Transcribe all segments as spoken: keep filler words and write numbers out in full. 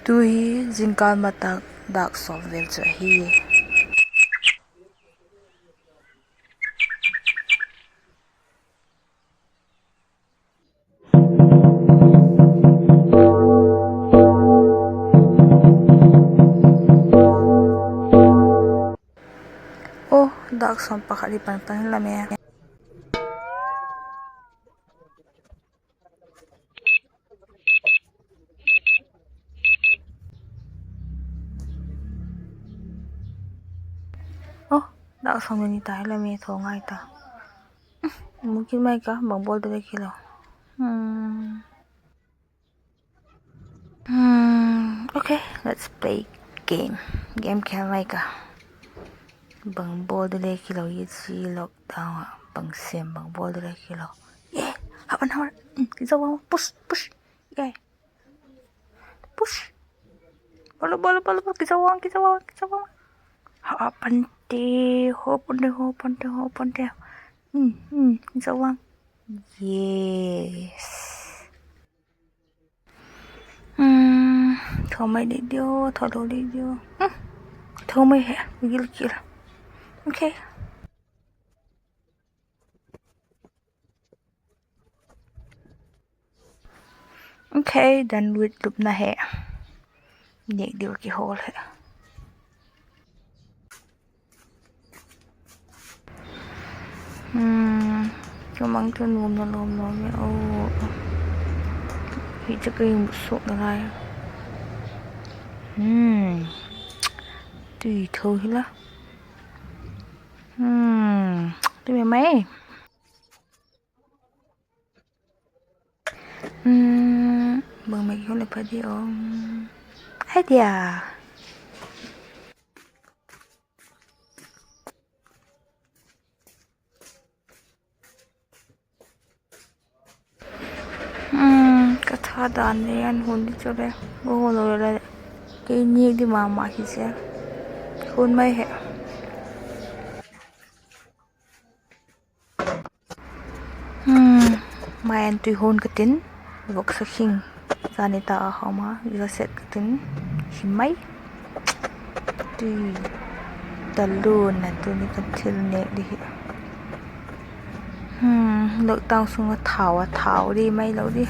Tu hi zingkâl matak dâk sawm vel chu ahi. Aw, dâk sawm pakhat hi pan pan la me. Aw, dâk sawm le ni ta hi la me, thaw ngai ta. Mu kit mai ka, bang bawl ding le kilo. Okay, let's play game. Game khel mai ka. Bang bawl ding le kilo hi chi lockdown ah, bang sêm bang bawl ding le kilo. Ye, hap an hor. Kizo a, push, push. Ye. Push. Bolo, bolo, bolo, bolo, kizo a, kizo a, kizo a. Ha pante, ho pante, ho pante, ho pante. Kizo a. Yes. Tho mai di dio, tho lo di dio. Tho mai he, gil gil. Okay. Okay, done with lupna he. Nêk diu kihawl he. Ka mang chu nuam na lawm lawm e aw. Hi chu ka hing suakna lai. Tui tho hi la. Tui mai mai. Bang mai hun le pha di aw. Hai dia. Ka tha dan le an hun di chu le, ka hun lo le, kei nêk di ma ma hi sia. Hun mai he. Mai an tui hun ka tin, voksa khing, zani ta a hawm a, za set ka tin, hi mai. Tui talun a tuni ka thil nêk di hi. Lockdown sung a thau a thau di mai lo di.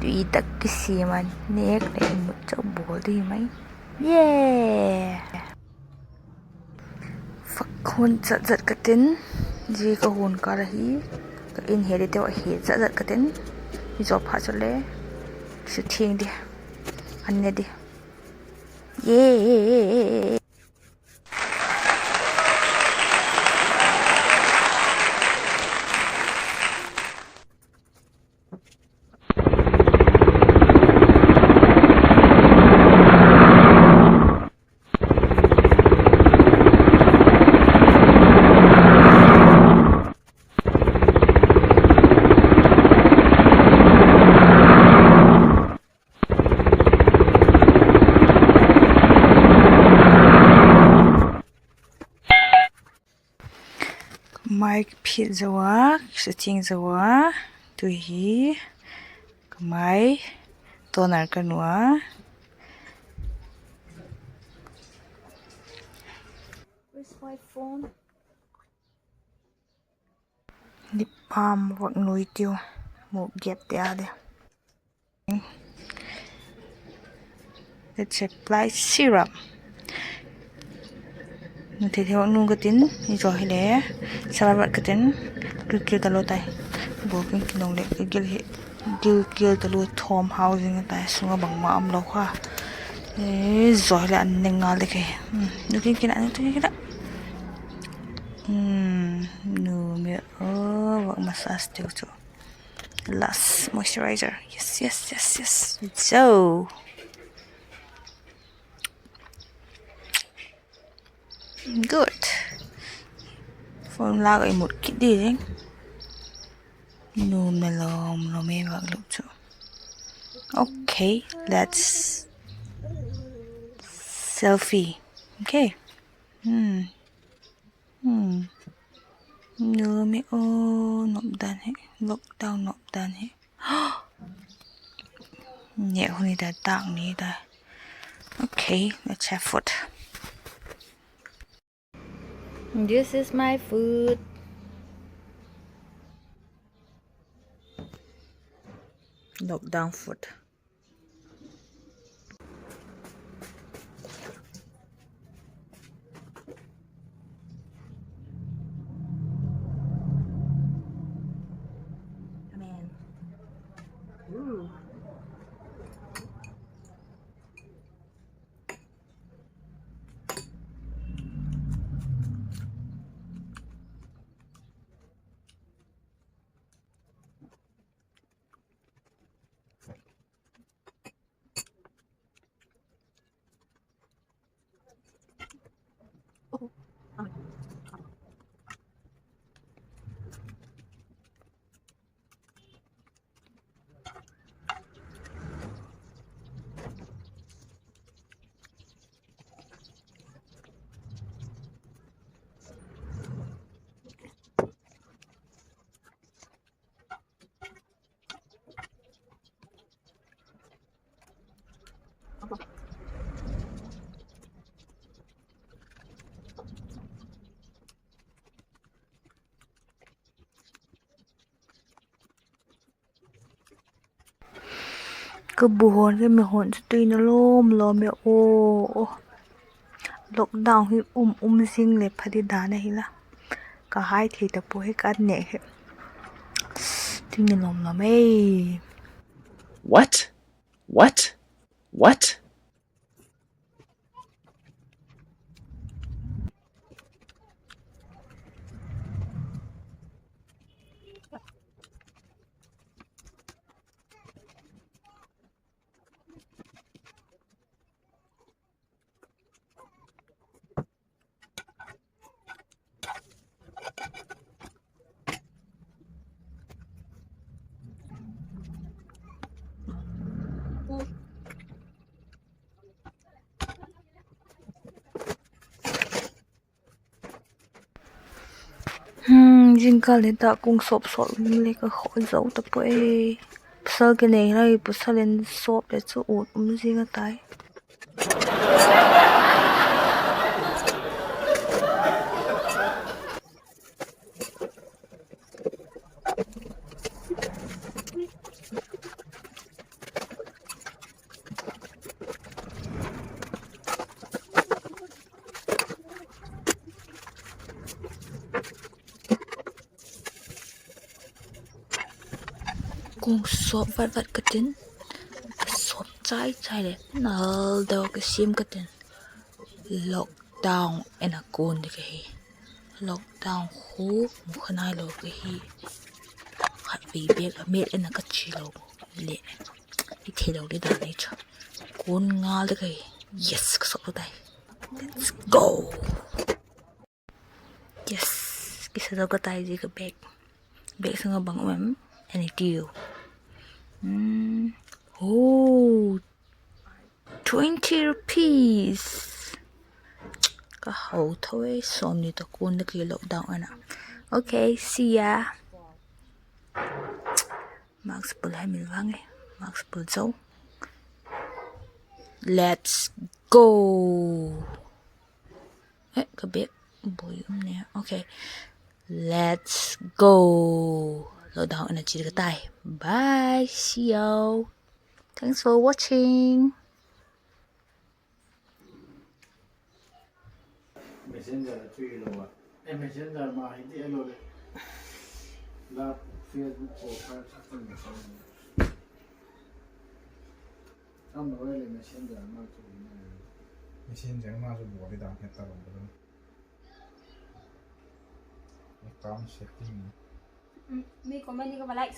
Tui tak kisiam a nêk leh imut chau bawl di mai. Vak hun zat zat ka tin, zia ka hun kâl ahi, ka in he diteu a he zat zat ka tin, i zaw phat chule, suthiang di, an ne di. Ka mai phit zo a, suthiang zo a, tu hi ka mai toner ka nu a. Lip balm vak nui tiu, muk gep te a de. Let's apply serum. Nu thei thei vak nu ka tin, i zaw hile, salat vat ka tin, gilkial talo tai. Bawlkhin kinong leh ka gil hi, gilkial talo thawm hau zing a tai, sung a bangma umlo kha. Zaw hile an ne ngal de kei. Nu kin kin a, nu kin kin a. Nu mi, vak massage tiu chu. Last moisturizer. Yes, yes, yes, yes. So. Good. Phone la ka imut kit ding. Nuam na lawm lawm e vak lup chu. Okay, let's selfie. Okay. Nuam e aw, nop dan hi, lockdown nop dan hi. Nêk hun i ta tâk ni ta. Okay, let's have food. This is my food. Lockdown food. Ka bu hon ka mi hon chu tuin a lawm lawm e aw. Lockdown hi um um zing leh pha di dan ahi la. Ka hai thei ta pua hi ka nêk hi. Tuin a lawm lawm e. What? What? What? Zingkal ni ta kung sawp sawp le ka khaw zo ta pua e. Pasal ka nei lai, pasal in sawp leh chu ut um zing a tai. Kung sawp vat vat ka tin, a sawp chai chai leh nal deu ka siam ka tin. Lockdown en a kuan ding ka hi. Lockdown khu mu kha nailo ka hi. Khatvei bêk a mêl en a ka chi lo leh, i theilo ding dan ahi chu. Kuan ngal ding ka hi. Yes, ka sawp tai. Let's go. Yes, kisa zo ka tai zi ka bag. Bag sung a bang um em? Any deal? Oh, twenty rupees. Ka hau tho e, sawmni tawh kuan ding ka hi lockdown en a. Okay, see ya. Mask pul hem in vang e. Mask pul zo. Let's go. Eh, ka bag bui um ne. Okay. Let's go. Lockdown en a chia ka tai. Bye. See you. Thanks for watching. Messenger a chui lo a. E Messenger ma hi ti a lo le. La Facebook profile chat in Messenger. Am lo le Messenger ma chu. Messenger ma chu bol i dan het ta lo. Account setting. Mi comment ni ka ba like